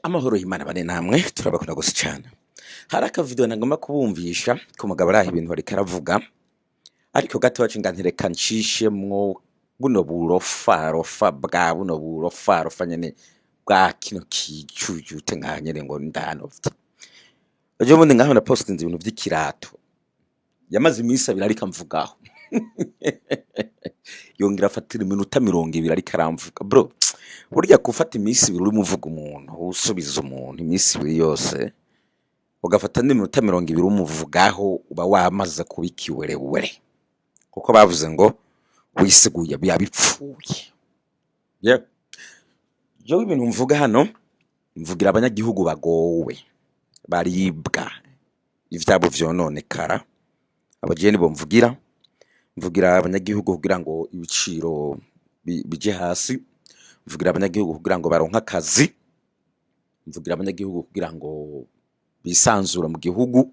Amahoro y'Imana bane namwe, turabakunda gose cane. Hari akavideo nagomba kubumvisha ku mugabo araha ibintu ariko aravuga, ariko gatoya cinga ntereka ncishemwo buno burofarofa bwa buno burofarofa nyene bwa kino kijujute nka nyene ngo ndanovye. Ejo bundi ngaho napostinze ibintu vy'ikirato. Yamaze iminsi 2 ariko amvugaho. Yongera afatira iminota 20 ariko aramvuga. Bro, burya gufata iminsi 2 urimo uvuga umuntu, usubiza umuntu iminsi 2 yose, ugafata n'iminota 20 umuvugaho, uba wamaze kuba ikiwerewere. Kuko bavuze ngo wisiguye biba bipfuye. Yeah. Jewe ibintu mvuga hano, mvugira abanyagihugu bagowe, baribwa, ivyabo vyononekara. Abo jewe nibo mvugira, mvugira abanyagihugu kugira ngo ibiciro bije hasi, mvugira abanyagihugu kugira ngo baronke akazi, mvugira abanyagihugu kugira ngo bisanzure mu gihugu,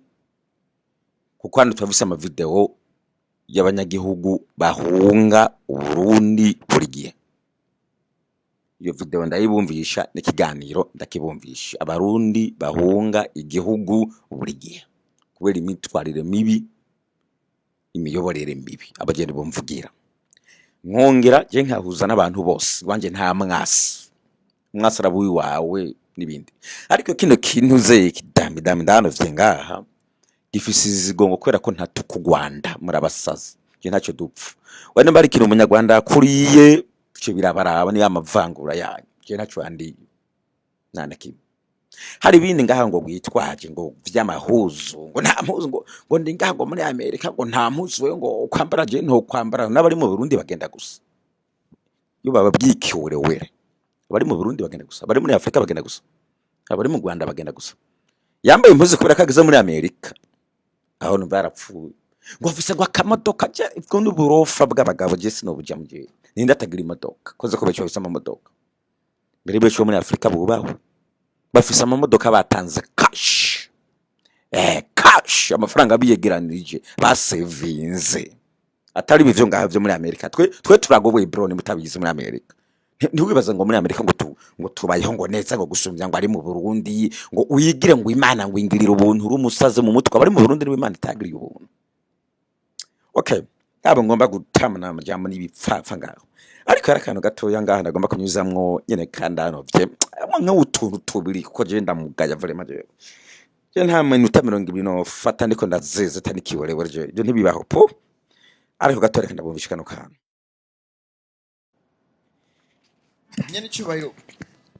kuko hano turafise amavideo y'abanyagihugu bahunga Uburundi buri gihe. Iyo video ndayibumvisha n'ikiganiro ndakibumvisha. Abarundi bahunga igihugu buri gihe kubera imyitwarire mibi, imiyoborere mibi. Abo jewe nibo mvugira. Nkongera je nkahuza n'abantu bose, iwanje nta mwasi. Umwasi araba uwiwawe n'ibindi. Ariko kino kintu ze kidamidami ndahanovye ngaha, gifise izigongo kubera ko ntatuka u Rwanda, murabasazi. Je ntacyo dupfa. We nimba hari ikintu umunyarwanda yakuriye, ico birabaraba, niyo amavangura yanyu. Je ntaco yandiye. Nta na kimwe. Hari ibindi ngaha ngo witwaje ngo vy'amahuzu, ngo nta mpuzu, ngo ndi ngaha ngo muri Amerika ngo nta mpuzu wewe ngo ukwambara, je ntokwambara. N'abari mu Burundi bagenda gusa. Iyo bababwiye ikiwerewere, abari mu Burundi bagenda gusa, abari muri Afrika bagenda gusa, abari mu Rwanda bagenda gusa. Yambaye impuzu kubera ko ageze muri Amerika, aho numva yarapfuye, ngo afise ngo akamodoka. Je ubwo n'uburofa bw'abagabo, je sinobuja mu gihe ninde atagira imodoka, koze ko benshi bafise amamodoka mbere. Benshi bo muri Afrika bubahwe bafise amamodoka batanze cash, cash, amafaranga biyegeranije, basevinze, atari ibivyo ngaho vyo muri Amerika. Twe turagoboye, bro, ni mutabizi muri Amerika. Ntiwibaze ngo muri Amerika ngo tubayeho ngo neza ngo gusumbya ngo ari mu Burundi, ngo wigire ngo Imana ngo ingirire ubuntu. Uri umusazi mu mutwe. Abari mu Burundi nibo Imana itagiriye ubuntu. Okay, ntabwo ngomba gutamana amajambo n'ibipfapfa ngaho, ariko hari akantu gatoya ngaha nagomba kunyuzamwo nyene kandi hanovye nk'utuntu tubiri, kuko jewe ndamugaya vraiment. Jewe nta minota 20 nofata ndiko ndazezeta n'ikiwerewere. Jewe ivyo ntibibaho po. Ariko gato reka ndabumvisha kano kantu. Nyene icyubahiro,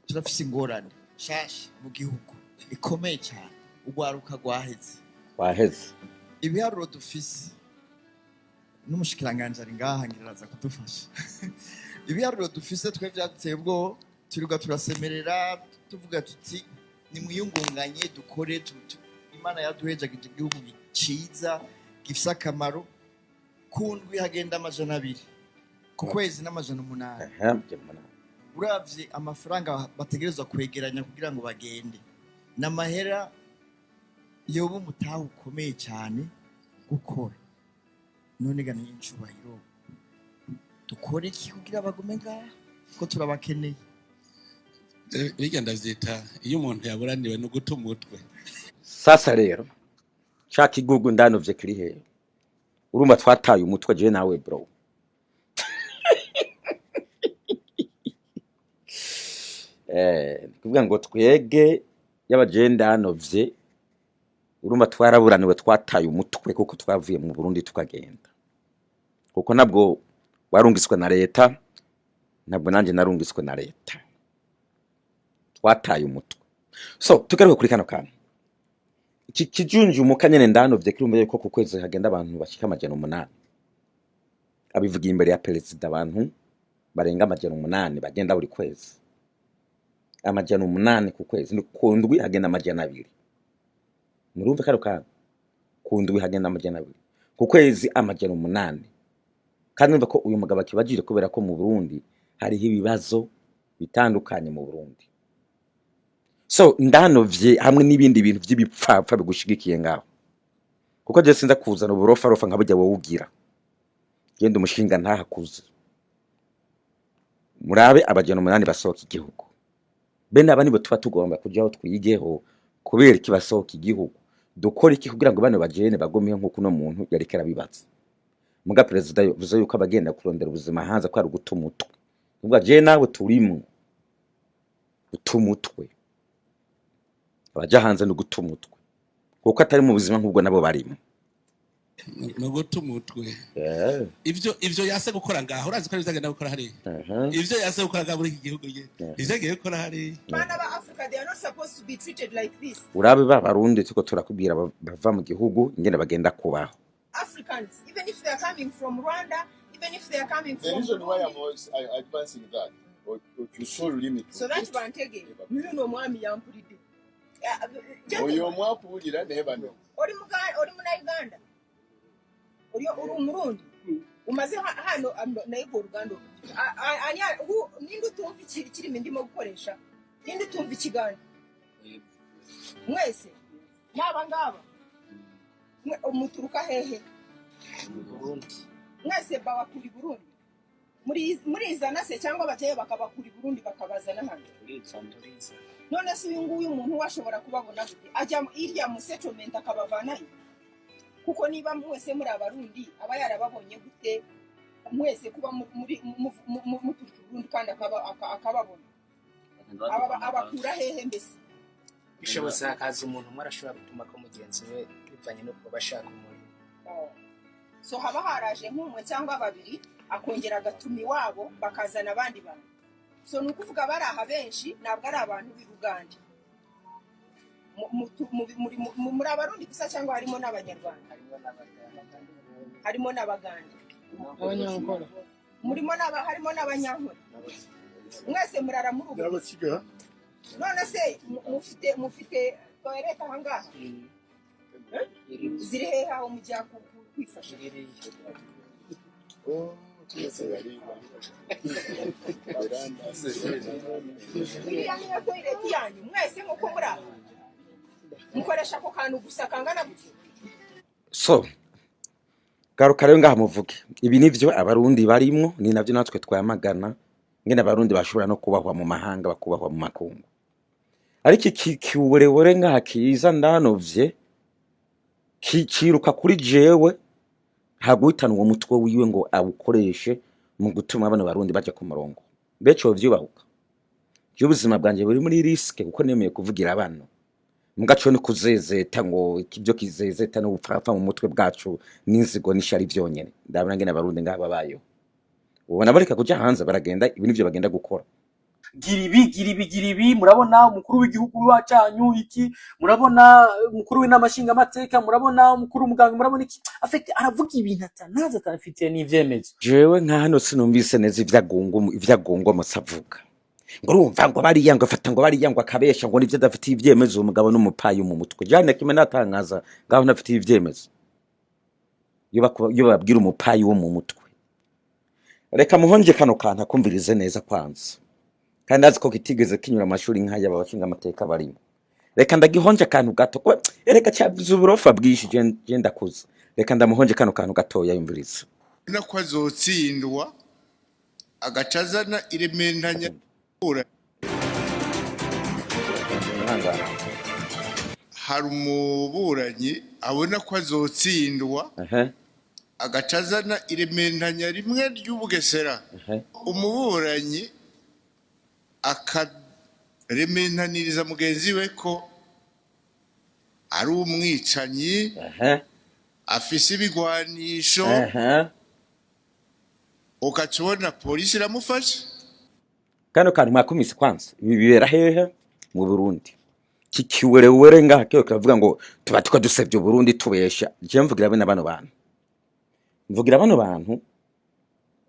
turafise ingorane nshasha mu gihugu ikomeye cyane: urwaruka rwaheze. Waheze. Ibiharuro dufise, n'umushikiranganji ari ngaha ngira araza kudufasha, ibiharuro dufise twe byaduteye ubwoba. Turiga turasemerera tuvuga tuti: "Nimwiyungunganye dukore." Imana yaduhejagije igihugu ciza gifise akamaro. Ku ndwi hagenda 200, ku kwezi n'800. Aha, byo mbona. Uravye amafaranga bategerezwa kwegeranya kugira ngo bagende, ni amahera yoba umutahe ukomeye cyane gukora. None ga n'incubahiro, dukore iki kugira bagume ngaha, ko turabakeneye? Bijya ndavyita iyo umuntu yaburaniwe no guta umutwe. Sasa rero ca kigugu ndanovye kiri hehe? Urumva twataye umutwe jewe nawe, bro. Kuvuga ngo twege yaba jewe ndanovye, urumva twaraburaniwe, twataye umutwe kuko twavuye mu Burundi tukagenda, kuko ntabwo warungiswe na leta, ntabwo nanjye narungiswe na leta, twataye umutwe. So tugaruke kuri kano kantu, iki kijunjumuka nyene ndanovye kirumva yuko ku kwezi hagenda abantu bashika 800. Abivugiye imbere ya perezida, abantu barenga 800 bagenda buri kwezi, 800 ku kwezi. Ni ku ndwi hagenda 200. Murumve kano kantu: ku ndwi hagenda 200, ku kwezi 800. Kandi urumva ko uyu mugabo akibajije kubera ko mu Burundi hariho ibibazo bitandukanye mu Burundi. So ndanovye hamwe n'ibindi bintu vy'ibipfapfa bigushigikiye ngaho, kuko je sinza kuzana uburofarofa nka burya wowe ugira. Genda umushinga ntahakuze, murabe 800 basohoka igihugu. Bene aba nibo tuba tugomba kujaho twigeho kubera iki basohoka igihugu, dukora iki kugira ngo bano bajene bagumeho nk'uko uno muntu yariko arabibaza. Muga perezida yavuze yuko abagenda kurondera ubuzima hanze ko ari uguta umutwe. Ubwo je nawe turimwo guta umutwe, abaja hanze ni uguta umutwe kuko atari mu buzima nk'ubwo nabo barimo. Ni uguta umutwe. Ivyo yase gukora ngaho, urazi ko arivyo agenda gukora hariya. Ivyo yase gukora ngaho muri iki gihugu nyene, ivyo agiye gukora hariya. Bana ba Africa, they are not supposed to be treated like this. Urabe ba Barundi turiko turakubwira bava mu gihugu ingene bagenda kubaho. Africans, even if they are coming from Rwanda, even if they are coming The from reason why I'm Burundi. always advancing that, or to limit. So that bantege, n'uno mwami yampulidde. Oyo omwapuwulira naye bano. Oli Munnayuganda? Oli Omurundi? Umaze hano naye gwe Oluganda olungi. Ani ninde utumva ikirimi ndimo gukoresha? Ninde utumva Ikiganda? Mwese n'aba ngaba muturuka hehe? Mwese babakura i Burundi? Murizana se cyangwa bajyayo bakabakura i Burundi bakabazana hano? None se uyu nguyu umuntu we ashobora kubabona gute? Ajya irya mu settlement akabavanayo? Kuko niba mwese muri Abarundi, aba yarababonye gute mwese kuba muri muturuka i Burundi kandi akababona? Abakura hehe mbese? Bishobotse hakaza umuntu umwe, arashobora gutuma ko mugenzi we bivanye no kuba ashaka umurimo. Oh. So haba haraje nk'umwe cyangwa babiri, akongera agatuma iwabo bakazana abandi bantu. So ni ukuvuga bari aha benshi ntabwo ari abantu b'i Bugande. Muri Abarundi gusa cyangwa harimo n'Abanyarwanda? Harimo n'Abaganda. Harimo n'Abagande? Abanyankore. Murimo n'aba, harimo n'Abanyankore. Mwese murara muri ubu? N'Abakiga. None se mufite toilette aha ngaha? Ziri hehe aho mujya kwifasha? Oh, twese bari veranda. Iriya niyo toilette yanyu mwese nk'uko muri aha? Mukoresha ako kantu gusa kangana gutya? So garuka rero ngaha muvuge, ibi nivyo Abarundi barimwo, ni navyo natwe twamagana, ngene Abarundi bashobora no kubahwa mu mahanga, bakubahwa mu makungu. Ariko iki kiwerewere ngaha kiza ndanovye ciruka kuri jewe, nta guhitana uwo mutwe wiwe ngo awukoreshe mu gutuma bano Barundi baja ku murongo. Mbe covyubahuka? Jewe ubuzima bwanje buri muri risque kuko nemeye kuvugira bano. Mugaco ni kuzezeta ngo ibyo kizezeta n'ubupfapfa mu mutwe bwacu n'inzigo n'ishari vyonyene. Ndabona ngene Abarundi ngaha babayeho, ubona bareka kuja hanze baragenda, ibi nivyo bagenda gukora. Gira ibi, gira ibi, gira ibi. Murabona umukuru w'igihugu cyanyu iki? Murabona umukuru w'inama nshingamateka? Murabona umukuru w'umuganga? Murabona iki? Afite aravuga ibintu atanazi, atanafitiye n'ivyemezo. Jewe nka hano sinumvise neza ivyo agungwa avuga ngo urumva ngo bariya ngo afata ngo bariya ngo akabesha ngo nivyo adafitiye ivyemezo. Uwo mugabo n'umupayi mu mutwe jane kimwe natangaza ngaho ntafitiye ivyemezo. Iyo babwira umupayi wo mu mutwe, reka muhonje kano kantu akumvirize neza kwanza, kandi azi ko kitigeze kinyura amashuri nk'aya aba bashinga amateka barimo. Reka ndagihonje akantu gato ko reka cyavuze uburofa bwinshi. Je ndakuze, reka ndamuhonje kano kantu gatoya yumvirize. Ko azotsindwa agaca azana irementanya. Ihangane. Hari umuburanyi abona ko azotsindwa, agaca azana irementanya rimwe ry'ubugesera, umuburanyi akarementaniriza mugenzi we ko ari umwicanyi, afise ibigwanisho, ugaca ubona polisi iramufashe. Kano kantu mwakumise kwanza, ibi bibera hehe? Mu Burundi. Kikiwerewere ngaha kiyo kiravuga ngo tuba tuko dusebya Uburundi, tubesha. Je mvugira bene bano bantu, mvugira bano bantu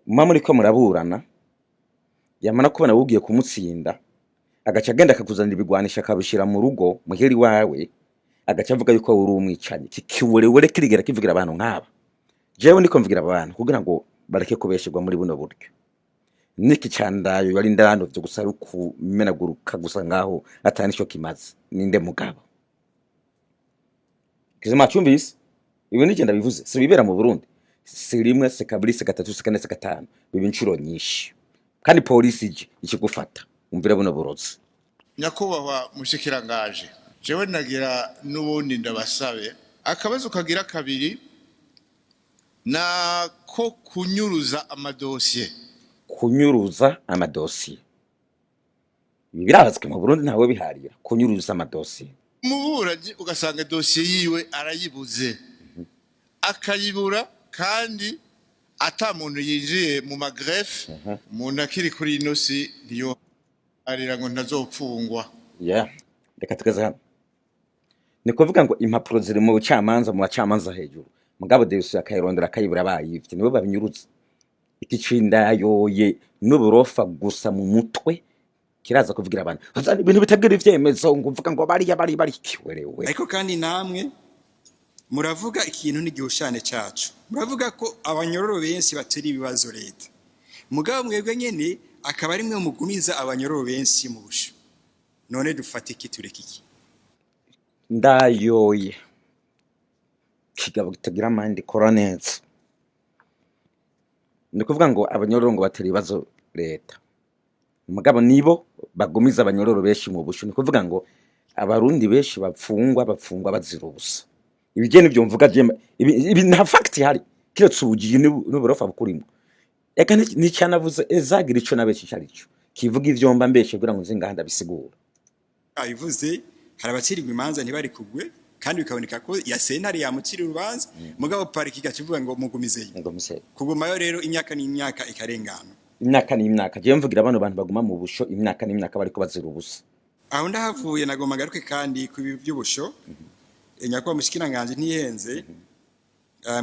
muba muriko muraburana, yamara kubona wugiye kumutsinda, agaca agenda akakuzanira ibigwanisho, akabishira mu rugo muhira iwawe, agaca avuga yuko uri umwicanyi. Kikiwerewere kirigera kivugira abantu nk'aba. Jewe ndiko mvugira aba bantu kugira ngo bareke kubesherwa muri buno buryo. Niki candayo yari ndanovye gusa ari ukumenaguruka gusa ngaho atani ico kimaze. Ninde mugabo kizima cyumvise ibi? Nije ndabivuze, si bibera mu Burundi, si rimwe, si kabiri, si gatatu, si kane, si gatanu, biba inshuro nyinshi, kandi polisi ije ikigufata. Umvire buno burozi. Nyakubahwa mushikirangaje, jewe nagira n'ubundi ndabasabe akabazo kagira kabiri, nako kunyuruza amadosiye. Kunyuruza amadosiye, ibi birazwi mu Burundi, ntawe biharira kunyuruza amadosiye. Umuburanyi ugasanga dosiye yiwe arayibuze, akayibura kandi ata muntu yinjiye mu ma greffes. Umuntu akiri kuri ino si ntiyoharira ngo ntazopfungwa. Yeah, reka tugeze hano. Ni kuvuga ngo impapuro ziri mu bucamanza, mu bacamanza hejuru, mugabo dosiye akayirondera akayibura, bayivye, nibo babinyuruza. Iki cindayoye n'uburofa gusa mu mutwe kiraza kuvugira abantu bazana ibintu bitagira ivyemezo, ngo uvuga ngo bariya bari kiwerewe. Ariko kandi namwe muravuga ikintu n'igihushane cacu, muravuga ko abanyororo benshi batera ibibazo leta, mugabo mwebwe nyene akaba ari mwe mugumiza abanyororo benshi mu busho. None dufate iki, tureke iki? Ndayoye kigabo kitagira amande ikora neza. Ni ukuvuga ngo abanyororo ngo batera ibibazo leta, mugabo nibo bagumiza abanyororo benshi mu busho. Ni ukuvuga ngo Abarundi benshi bapfungwa bazira ubusa. Ibi je nivyo mvuga je, ibi nta fact ihari kiretse ubugiyi n'uburofa bukurimo. Eka nticyanavuze ezagira ico nabeshe ico arico kivuga ivyo mba mbeshe kugira ngo nze ngaha ndabisigura. Abivuze, hari abacirirwa imanza ntibarikugwe, kandi bikaboneka ko ya sentare yamucira urubanza, mugabo pariki igaca ivuga ngo mugumizeyo. Ngo mise. Kugumayo rero imyaka n'imyaka ikarengana. Imyaka n'imyaka. Jewe mvugira bano bantu baguma mu busho imyaka n'imyaka bariko bazira ubusa. Aho ndahavuye, nagomba ngaruke kandi ku ibi by'ubusho. Nyakubahwa mushikiranganji, ntihenze,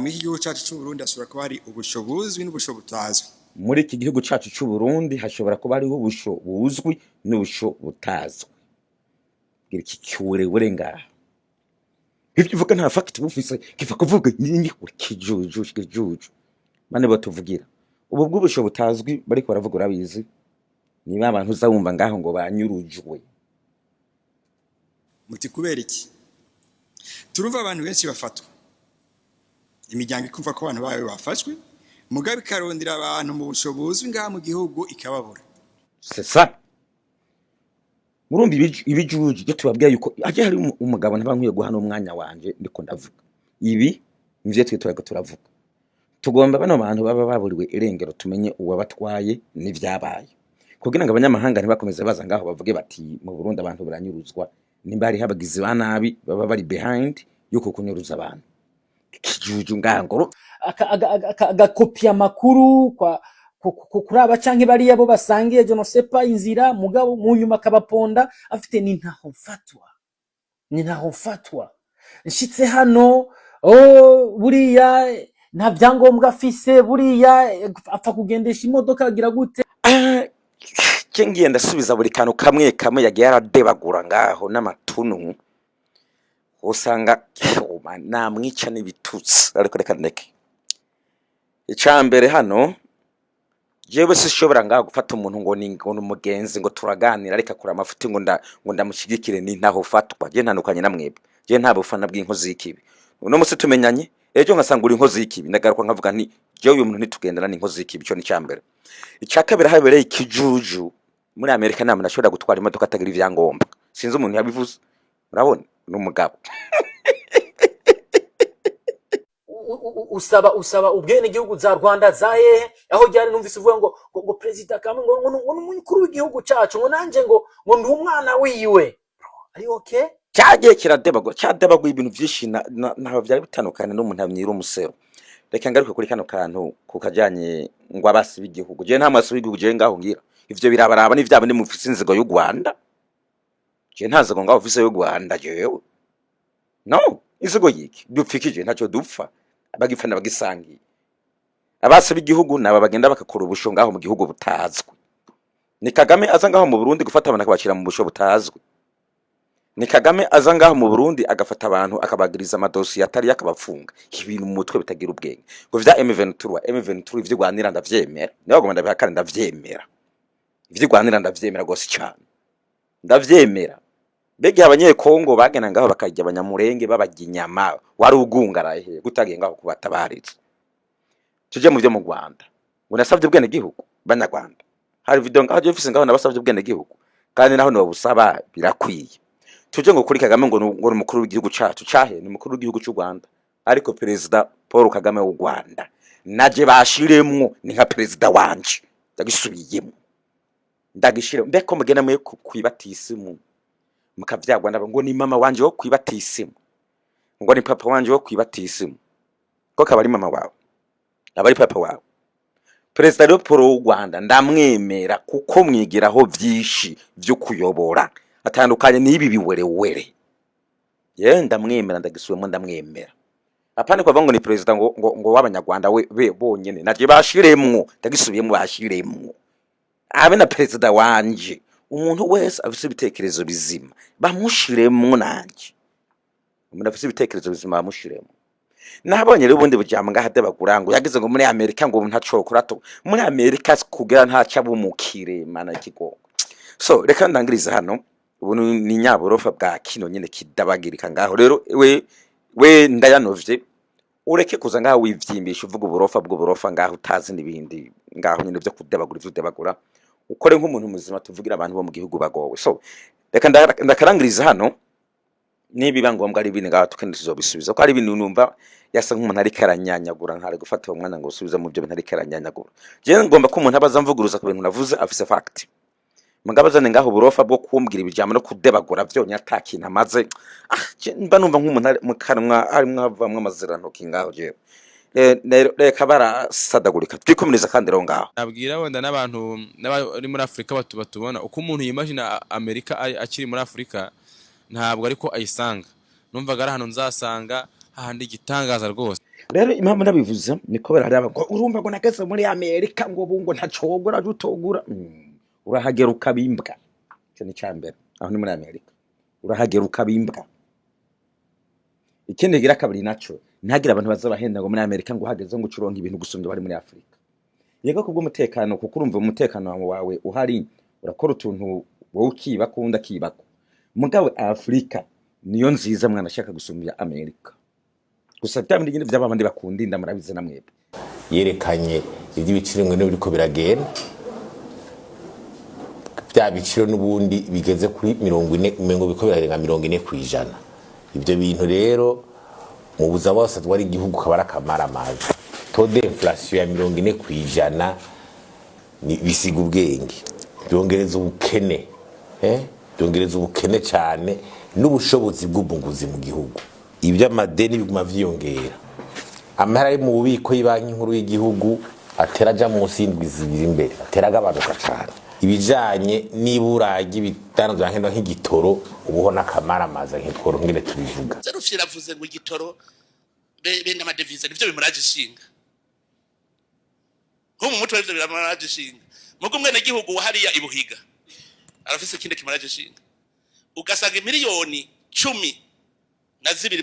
muri iki gihugu cacu c'u Burundi hashobora kuba hari ubusho buzwi n'ubusho butazwi. Muri iki gihugu cacu c'u Burundi hashobora kuba hariho ubusho buzwi n'ubusho butazwi. Gira iki kiwerewere ngaha, ivyo uvuga nta fact bufise, kiva kuvuga nyinyi kijuju kijuju. Bane batuvugira ubu bw'ubusho butazwi bariko baravuga, urabizi, niba abantu uza wumva ngaho ngo banyurujwe. Muti kubera iki? Turumva abantu benshi bafatwa, imiryango ikumva ko abantu bayo bafashwe, mugabo ikarondera abantu mu busho buzwi ngaha mu gihugu ikababura. C'est ça. Murumva ibijuju ibyo tubabwira yuko haje hari umugabo ntaba nkwiye guha n'umwanya wanje. Ndiko ndavuga ibi nivyo twe turiko turavuga. Tugomba bano bantu baba baburiwe irengero tumenye uwabatwaye n'ivyabaye, kugira ngo abanyamahanga ntibakomeze baza ngaho bavuge bati mu Burundi abantu baranyuruzwa, nimba hariho abagizi ba nabi baba bari behind yuko kunyuruza abantu. Ikijuju ngangoro. Agakopiya amakuru kwa kuri aba canke bariya bo basangiye, je ne sais pas, inzira, mugabo mu nyuma akabaponda afite ni ntaho mfatwa, ni ntaho mfatwa nshitse hano. Oh, buriya nta vyangombwa afise, buriya apfa kugendesha imodoka agira gute. Ah, je ngiye ndasubiza buri kantu kamwe kamwe yagiye aradebagura ngaho n'amatunu, usanga oh, man, namwica n'ibitutsi, ariko reka ndeke. Icambere hano, jewe sishobora ngaho gufata umuntu ngo ni ngo ni umugenzi, ngo turaganira, ariko akura amafuti, ngo ndamushyigikire, ni ntaho fatwa. Je ntandukanye na mwebwe, je nta bufana bw'inkozi y'ikibi. Uno musi tumenyanye, ejo nkasanga uri inkozi y'ikibi, ndagaruka nkavuga nti jewe uyu muntu ntitugendana, n'inkozi y'ikibi. Ico ni icambere. Icya kabiri, habereye ikijuju muri Amerika, nta muntu ashobora gutwara imodoka atagira ivyangombwa. Sinzi umuntu yabivuze, murabona ni umugabo. Usaba ubwenegihugu za Rwanda za hehe? Aho ryari numvise uvuga ngo Perezida Kagame ngo ni umukuru w'igihugu cacu, ngo nanje ngo ndi umwana wiwe, ari okay. Cyagiye kiradebagwa, cyadebagwa ibintu byinshi ntaho byari bitandukanye n'umuntu amyira umusero. Reka ngaruke kuri kano kantu ku kajanye ngo abasi b'igihugu. Jewe nta mwasi w'igihugu jewe ngaho ngira ivyo birabaraba n'ivyabo. Ndi mufise inzigo y'u Rwanda? Jewe nta nzigo ngaho mfise y'u Rwanda. Jewe no inzigo yiki dupfikije? Ntacyo dupfa, abagipfa n'abagisangiye. Abasi b'igihugu naba bagenda bagakora ubusho ngaho mu gihugu butazwi. Ni Kagame aza ngaho mu Burundi gufata abantu akabashira mu busho butazwi. Ni Kagame aza ngaho mu Burundi agafata abantu akabagiriza amadosiye atari, akabafunga ibintu mu mutwe bitagira ubwenge ngo vya M23. M23 ivyo igwanira ndavyemera, niba bagomba ndabihakana, ndavyemera. Ivyo igwanira ndavyemera gose cyane, ndavyemera. Mbega Abanyekongo bagenda ngaho bakarya Abanyamurenge, babarya inyama, wari ugungaraye he gutagiye ngaho kubatabariza? Tuje mu byo mu Rwanda ngo nasabye ubwene gihugu. Banyarwanda, hari video ngaho je mfise ngaho nabasabye ubwene gihugu. Kandi naho nobusaba birakwiye. Tuje ngo kuri Kagame, ngo ni umukuru w'igihugu cacu cahe? Ni umukuru w'igihugu c'u Rwanda, ariko Perezida Paul Kagame w'u Rwanda naje bashiremwo, ni nka perezida wanje. Ndagisubiyemo, ndagishire mbeko mugenda mwe kwibatisimu mukavyagwa nabo, ngo ni mama wanje wo kwibatisimu, ngo ni papa wanje wo kwibatisimu, ko kaba ari mama wawe, aba ari papa wawe. Perezida rero Paul w'u Rwanda ndamwemera kuko mwigiraho vyinshi vyo kuyobora, atandukanye n'ibi biwerewere. Ye, ndamwemera, ndagisubiyemo, ndamwemera. Apana kuvuga ngo ni perezida ngo w'Abanyarwanda we be bonyene. Naje bashiremwo, ndagisubiyemo, bashiremwo abe na perezida wanje. Umuntu wese afise ibitekerezo bizima bamushiremwo, nanje umuntu afise ibitekerezo bizima bamushiremwo. Nabonye rero ubundi bujambo ngaha debagura ngo yagize ngo muri Amerika ngo ntacokora to muri Amerika kugira ntaca bumukire mana ikigongo. So reka ndangiriza hano. Ubu ni nyaborofa bwa kino nyene kidabagirika ngaho. Rero we ndayanovye, ureke kuza ngaho wivyimbisha uvuga uburofa bw'uburofa ngaho utazi n'ibindi ngaho nyene vyo kudebagura ivyo udebagura. Ukore nk'umuntu muzima, tuvugira abantu bo mu gihugu bagowe. So reka ndakarangiriza hano. Nibiba ngombwa ari ibindi ngaho tukende tuzobisubiza, ko ari ibintu numva yasa nk'umuntu ariko aranyanyagura, ntari gufata uwo mwanya ngo usubize mu byo bintu ariko aranyanyagura. Jewe ngomba ko umuntu abaza mvuguruza ku bintu navuze afise fact. Mugabo azane ngaho uburofa bwo kumbwira ibijambo no kudebagura vyonyine ata kintu amaze, ah, je mba numva nk'umuntu ari mu kanwa harimwo havamwo amazirantoki ngaho jewe. Reka barasadagurika, twikomereza kandi rero ngaho. Nabwira wenda n'abantu n'abari muri Afurika batubona uko umuntu yimagina Amerika akiri muri Afurika, ntabwo ariko ayisanga. Numvaga ari ahantu nzasanga hahandi igitangaza rwose. Rero impamvu ndabivuze ni kubera hari ngo urumva ngo nageze muri Amerika, ngo ubu ngo ntacogora utogura. Urahagera ukabimbwa. Icyo ni icya mbere, aho ni muri Amerika, urahagera ukabimbwa. Ikindi kigira kabiri naco, ntihagire abantu baza bahenda ngo muri Amerika ngo uhageze ngo ucuronka ibintu gusumbya bari muri Afurika. Yego, kubw'umutekano, kuko urumva umutekano wawe uhari, urakora utuntu wowe ukibako, uwundi akibako. Mugabo Afurika niyo nziza mwana ashaka gusumbya Amerika. Gusa bya bindi nyine by'abandi bakunda inda, murabizi na mwebwe. Yerekanye iby'ibiciro ngo biriko biragenda, bya biciro n'ubundi bigeze kuri 40, umengo biriko birarenga 40%. Ibyo bintu rero mu buzima bwose atwara igihugu kaba ari akamaramaza. Taux d'inflation ya 40% bisiga ubwenge, byongereza ubukene, byongereza ubukene cyane n'ubushobozi bw'ubunguzi mu gihugu. Iby'amadeni biguma vyiyongera, amahera ari mu bubiko y'Ibanki Nkuru y'igihugu atera aja munsi y'indwi 2 imbere, atera agabanuka cyane. Ibijanye n'ibura ry'ibidandazwa nkenerwa nk'igitoro, ubuho n'akamaramaza nk'itworo ngene tubivuga. Serufye iravuze ngo igitoro bene amadevize nivyo bimuraje ishinga nko mu mutwe, ivyo biramuraje ishinga. Mugo umwene gihugu hariya ibuhiga arafise ikindi kimuraje ishinga, ugasanga 12 miliyoni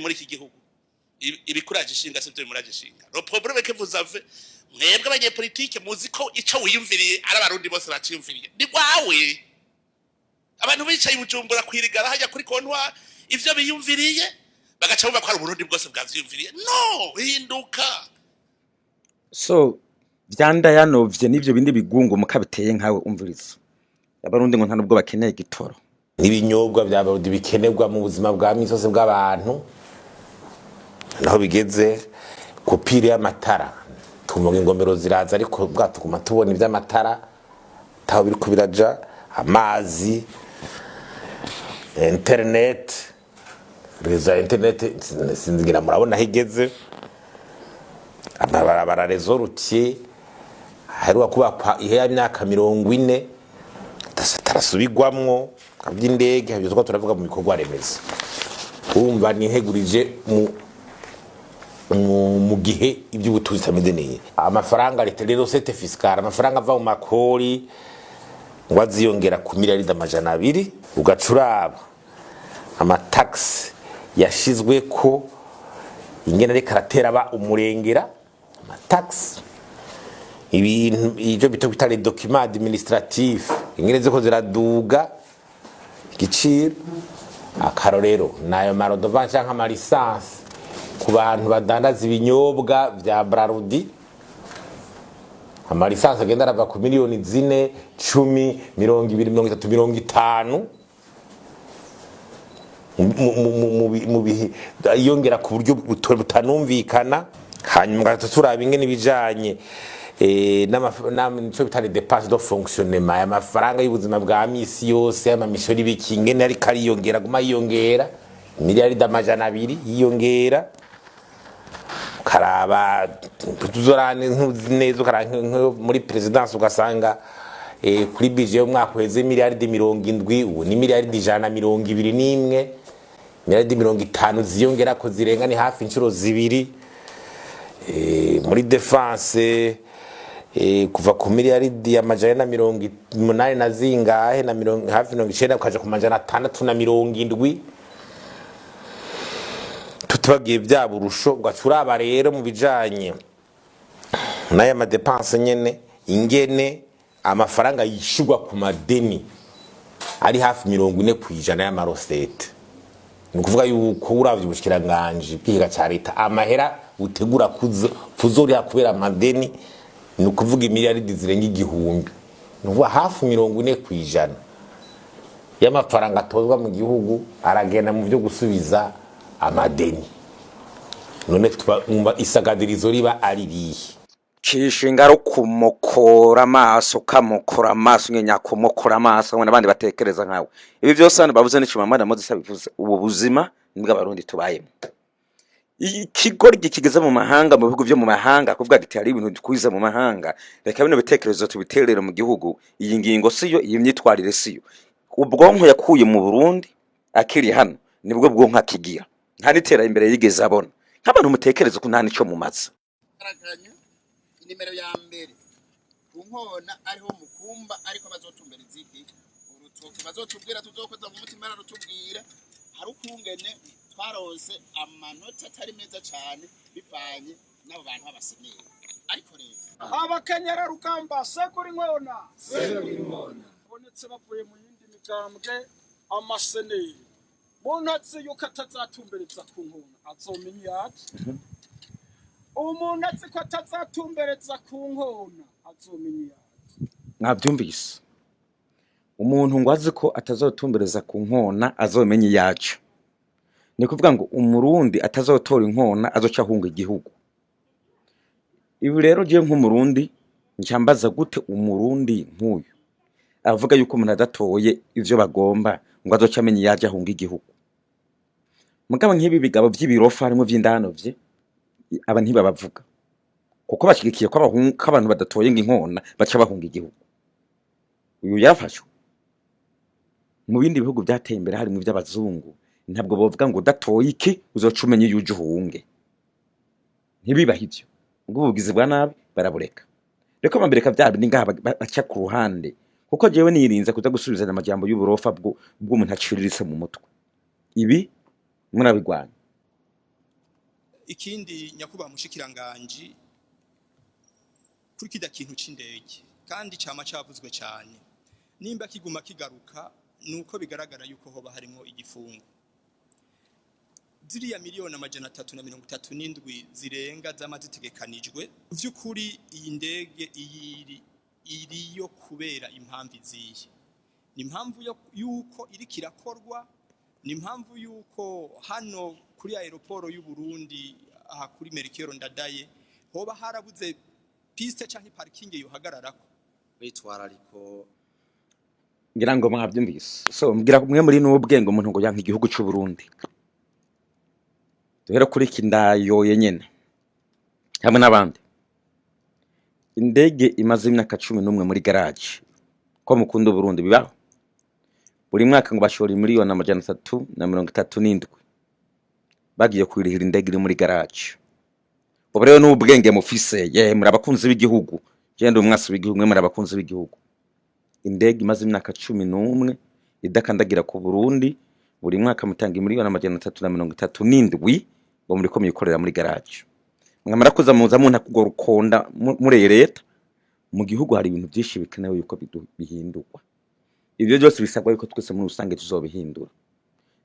muri iki gihugu ibikuraje ishinga sivyo bimuraje ishinga. Le problème que vous avez, mwebwe abanyepolitike, muzi ko ico wiyumviriye ari Abarundi bose baciyumviriye. Ni gwawe abantu bicaye i Bujumbura kwirigara hajya kuri comptoir, ivyo biyumviriye bagaca bumva ko ari Uburundi bwose bwavyiyumviriye. No hinduka. So vyandayanovye n'ivyo bindi bigungu mukabiteye nkawe. Umviriza, Abarundi ngo nta nubwo bakeneye igitoro. N'ibinyobwa bya Brarudi bikenerwa mu buzima bwa misi yose bw'abantu, naho bigeze coupure y'amatara, twumva ngo ingomero ziraza, ariko bwa tuguma tubona iby'amatara taho biriko biraja. Amazi, internet, réseau ya internet sinzigira, murabona aho igeze. Amabarabara, réseau routier aheruka kubakwa ihe ya myaka 40 tarasubirwamwo. By'indege ibyo two turavuga mu bikorwa remezo, urumva nihegurije mu gihe iby'ubutunzi bitameze neza. Amafaranga leta rero, recettes fiscales, amafaranga ava mu makori ngo aziyongera ku miliyaridi 200. Ugaca uraba amatagisi yashizwe ko ingene ariko aratera aba umurengera, amatagisi, ibintu ibyo bita les documents administratifs, ingene ziko ziraduga igiciro. Akarorero nayo ma redevances canke ama licences ku bantu badandaza ibinyobwa vya Brarudi. Ama licences agenda arava ku miliyoni 4, 10, 20, 30, 50 mu bihe, yongera ku buryo butanumvikana. Hanyuma gato turaba ingene ibijanye nico bita les dépenses de fonctionnement, amafaranga y'ubuzima bwa misi yose, y'ama missions n'ibiki, ingene ariko ariyongera, aguma yiyongera miliyaridi 200 yiyongera. Ukaraba tuzorane neza, ukaraba nko muri présidence, ugasanga kuri budget y'umwaka uheze miliyaridi 70, ubu ni miliyaridi 121, miliyaridi 50 ziyongera ko zirenga, ni hafi inshuro zibiri. Muri défense, kuva ku miliyaridi 480 na zingahe na mirongo, hafi 90, ukaja ku 670, tutibagiye bya burusho. Ugaca uraba rero mu bijanye n'aya ma dépenses nyene, ingene amafaranga yishurwa ku madeni ari hafi 40% y'ama recettes. Ni ukuvuga yuko uravye ubushikiranganji bw'ikiga ca leta, amahera butegura kuzoriha kubera amadeni, ni ukuvuga imiliyaridi zirenga 1000. Ni ukuvuga hafi 40% y'amafaranga atozwa mu gihugu aragenda mu byo gusubiza amadeni. None mwumva isagadirizo riba ari rihe? Kishinga ari kumokora amaso, kamokora amaso nyenya, kumokora amaso hamwe n'abandi batekereza nkawe. Ibi byose hano bavuze n'ikimamana Moses abivuze. Ubu buzima nibwo Abarundi tubayemo. Ikigoryi kigeze mu mahanga, mu bihugu byo mu mahanga, kuvuga ati hari ibintu dukwiza mu mahanga, reka bino bitekerezo tubiterere mu gihugu. Iyi ngingo siyo, iyi myitwarire siyo. Ubwonko yakuye mu Burundi akiri hano nibwo bwonko akigira, nta n'iterambere yigeze abona. Nk'abantu mutekereza ko nta n'ico mumaze. Garaganya inimero ya mbere ku nkona ariho mukumba, ariko bazotumbereza iki urutoke bazotubwira, tuzokoza mu mutima. Ararutubwira hari ukungene twaronse amanota atari meza cane bivanye n'abo bantu b'abaseneri, ariko rero Abakenyerarugamba, sekura inkona bonetse bavuye mu yindi migambwe, amaseneri, muntu azi yuko atazatumbereza ku nkona azomenya iyaje. Umuntu azi ko atazatumbereza ku nkona azomenya iyaje. Mwabyumvise, umuntu ngo azi ko atazotumbereza ku nkona azomenya iyacu. Ni kuvuga ngo Umurundi atazotora inkona azoca ahunga igihugu. Ibi rero jewe nk'Umurundi ncambaza gute Umurundi nk'uyu avuga yuko umuntu adatoye ivyo bagomba ngo azoca amenya iyaje, ahunga igihugu? Mugabo nk'ibi bigabo vy'ibirofa harimwo vy'indanovye, aba ntibabavuga kuko bashigikiye ko abantu badatoye ngo inkona baca bahunga igihugu. Uyu yarafashwe. Mu bindi bihugu vyateye imbere, harimwo ivy'abazungu, ntabwo bovuga ngo udatoye iki uzoca umenya iyo uje uhunge. Ntibibaho ivyo. Ubwo ubugizi bwa nabi barabureka, reko bambireka vya bindi ngaha baca ku ruhande, kuko jewe nirinze kuza gusubizanya amajambo y'uburofa bw'umuntu aciriritse mu mutwe. Ibi murabigwanya. Ikindi, nyakubahwa mushikiranganji, kuri kirya kintu c'indege, kandi cama cavuzwe cane, nimba kiguma kigaruka nuko bigaragara yuko hoba harimwo igifungo. Ziriya miliyoni 337 zirenga zama zitegekanijwe, vy'ukuri iyi ndege iyiri iriyo kubera impamvu izihe? Ni impamvu yuko iriko irakorwa? Ni impamvu yuko hano kuri aéroport y'u Burundi, aha kuri Melchior Ndadaye, hoba harabuze piste canke parking yohagararako? Witwarariko. Ngira ngo mwabyumvise. So mbwira mwe muri n'ubwenge, umuntu ngo yanka igihugu c'u Burundi. Duhere kuri iki ndayoye nyene hamwe n'abandi. Indege imaze imyaka 11 muri garage, ko mukunda Uburundi, bibaho? Buri mwaka ngo bashora miliyoni 337 bagiye kwirihira indege iri muri garage. Ubu rero n'ubwenge mufise, ye muri abakunzi b'igihugu, genda umwasi w'igihugu, mwe muri abakunzi b'igihugu. Indege imaze imyaka 11 idakandagira ku Burundi, buri mwaka mutanga miliyoni 337 ngo muriko muyikorera muri garage. Mwamara kuza muza munta kugora ukonda murereta mu gihugu. Hari ibintu byinshi bikenewe yuko bihindurwa. Ibyo byose bisabwa yuko twese muri rusange tuzobihindura,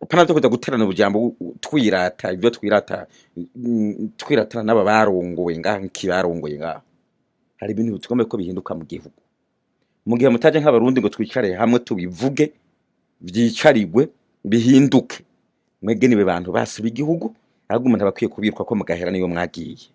apana vyo kuza guterana ubujambo twirata ibyo twirata, twiratana n'aba barongoye ngaha, nk'ibarongoye ngaha. Hari ibintu tugomba ko bihinduka mu gihugu. Mu gihe mutaje nk'Abarundi ngo twicare hamwe tubivuge, vyicarigwe, bihinduke, mwebwe nibe bantu basi b'igihugu. Ahubwo umuntu aba akwiye kubirwa ko mugahera niyo mwagiye.